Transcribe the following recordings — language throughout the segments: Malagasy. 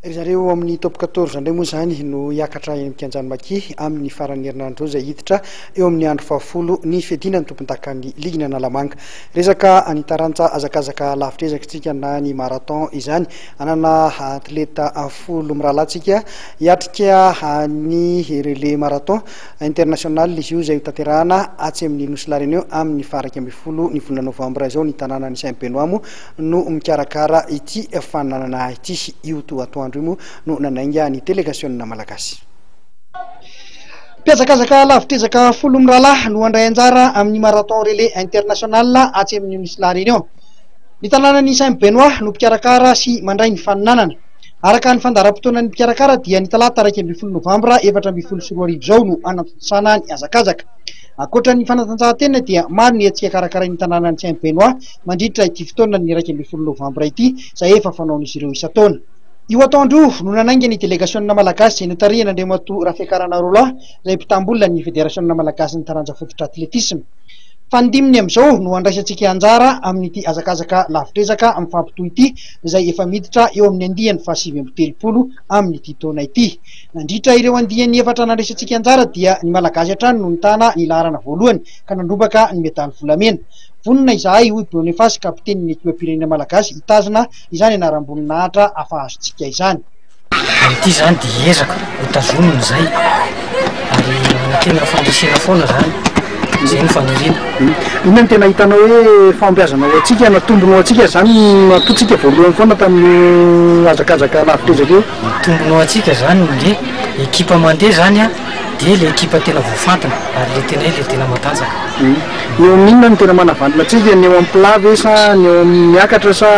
Ry zareo ao amin'ny Top 14 indray moa izany no hiakatra eny amin'ny kianjan'i Maki amin'ny faran'ny herinandro izao izay hiditra eo amin'ny andro fahafolo ny fiadiana ny tompondakan'ny ligin'Analamanga. Resaka ny taranja hazakazaka lavitra ezaka isika na ny marathon izany. Hanana atleta folo mirahalahy isika hiatrika ny relais marathon international izy io izay hotanterahana atsy amin'ny Nosy La Réunion amin'ny faha 11 ny volana novambra izao. Ny tanànan'i Saint Benoît moa no mikarakara ity fananana ity. Io atoandro io moa no nanainga ny delegasionina malagasy. Mpihazakazaka lavitr'ezaka folo mirahalahy no handray anjara amin'ny Marathon Relais International atsy amin'ny Nosy La Réunion. Ny tanànan'i Saint Benoît no mpikarakara sy mandray ny faninanana. Araka ny fandaharam-potoanan'ny mpikarakara dia ny talata 11 novambra 2014 izao no hanatontosana ny hazakazaka. Ankoatra ny fanatanjahantena dia maro ny hetsika karakarain'ny tanànan'i Saint Benoît mandritra ity fotoana ny 11 novambra ity izay efa fanaon'izy ireo isan-taona. Io atoandro io no nanainga ny delegasionina malagasy izay notarihan'Andriamatoa Rafiakarana Roland izay mpitam-bola ny federasionina malagasin'ny taranja fototra atletisma. Fanindiminy amin'izao no handraisantsika anjara amin'ity hazakazaka lavitr'ezaka mifampitohy ity izay efa miditra eo amin'ny andiany faha-39 amin'ity taona ity. Nandritra ireo andiany efatra nandraisantsika anjara dia ny Malagasy hatrany no nitana ny laharana voalohany ka nandrombaka ny medaly volamena. Vonona izahay, hoy Boniface, kapitenin'ny ekipam-pirenena malagasy, hitazona izany anaram-boninahitra hafa azontsika izany. Amin'ity izany dia hiezaka ho tazomina izay ary manantena fandresena foana izany, izay no faniriana. Inona no tena hitanao hoe fahombiazana ho antsika na tombony ho antsika izany matoa tsika voalohany foana tamin'io hazakazaka lavitr'ezaka io? Ny tombony ho antsika izany le ekipa mandeha izany an, dia le ekipa tena voafantina ary le tena hoe le tena matanjaka. Ny eo amin'ny inona no tena manavantina antsika, ny eo amin'ny plat ve sa ny eo amin'ny miakatra sa?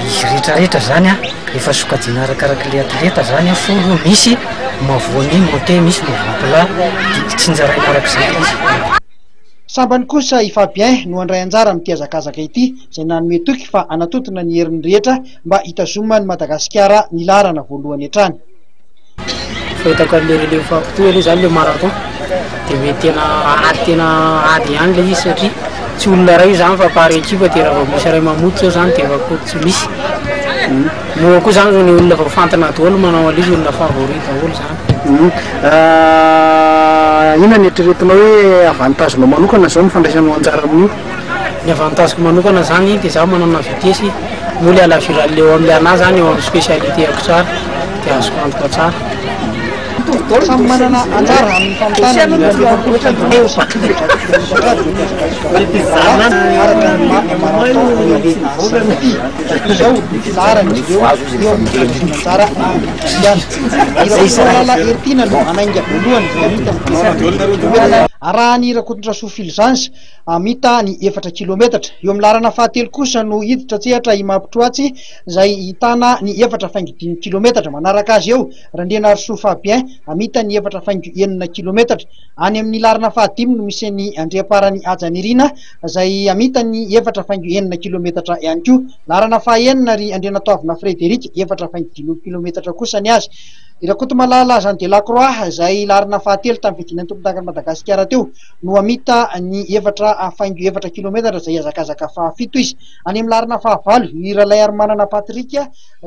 Izy rehetrarehetra izany an, efa sokajiana arakarak'ilay atleta izany an, folo misy mahavoa ny montée, misy mahavoa plat, dia tsinjaraina arak'izay ilay izy. Sambany kosa i Fabien no handray anjara amin'ity hazakazaka ity, izay nanome toky fa hanatontona ny heriny rehetra mba hitazoman'i Madagasikara ny laharana voalohany hatrany. Fahitako an'le relais mifampitohy aloha zany le marathon de mety tena ady tena ady ihany le izy satria tsy olona iray io zany fa par équipe de raha vao misy iray mamoty zao zany de efa koa tsy misy. Moa koa zany ny olona voafantina daholo manao an'ilay izy olona favori daholo zany. Inona no eritreretinao hoe avantage-nao manokana zao ny fandraisanao anjara amin'io? Ny avantage-ko manokana zany de za manana vitesse, moa le à la virale eo amle anah zany eo amin'ny spécialité-ako tsara de azoko antoka tsara. Samy manana anjara amin'ny famitana ny 42 faingo sy 500 kilometatra avy ireo mpiazakazaka roa araka ny maha marathon relais azy ity. Izao ny filaharan'izy ireo eo amin'ny fandraisana anjara amin'ny fifidianana. I Rakotomalala Heritiana no hanainga voalohany izay hamita ny 42 kilometatra. Arahan'i Rakotondrasoa Fulgence hamita ny efatra kilometatra. Eo amin'ny laharana fahatelo kosa no hiditra an-tsehatra i Mampitroatsy izay hitana ny efatra faingo dimy kilometatra. Manaraka azy eo Randrianarisoa Fabien hamita ny efatra faingo enina kilometatra. Any amin'ny laharana fahadimy no misy an'i Andriamparany Hajanirina izay hamita ny efatra faingo enina kilometatra ihany koa. Laharana fahaenina ry Andrianatoavina Frederic, efatra faingo dimy kilometatra kosa ny azy. I Rakotomalala Jean de la Croix izay laharana fahatelo tamin'ny fiadiana ny tompondakan'i Madagasikara teo no hamita ny efatra faingo efatra kilometatra izay hihazakazaka fahafito izy. Any amin'ny laharana fahavalo i Ralaiarimanana Patrick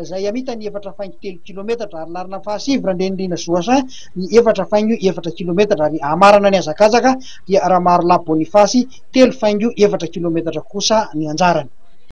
izay hamita ny efatra faingo telo kilometatra ary laharana fahasivy Randrianirina Joachim ny efatra faingo efatra kilometatra ary hamarana ny hazakazaka dia Ramarolahy Boniface telo faingo efatra kilometatra kosa ny anjarany.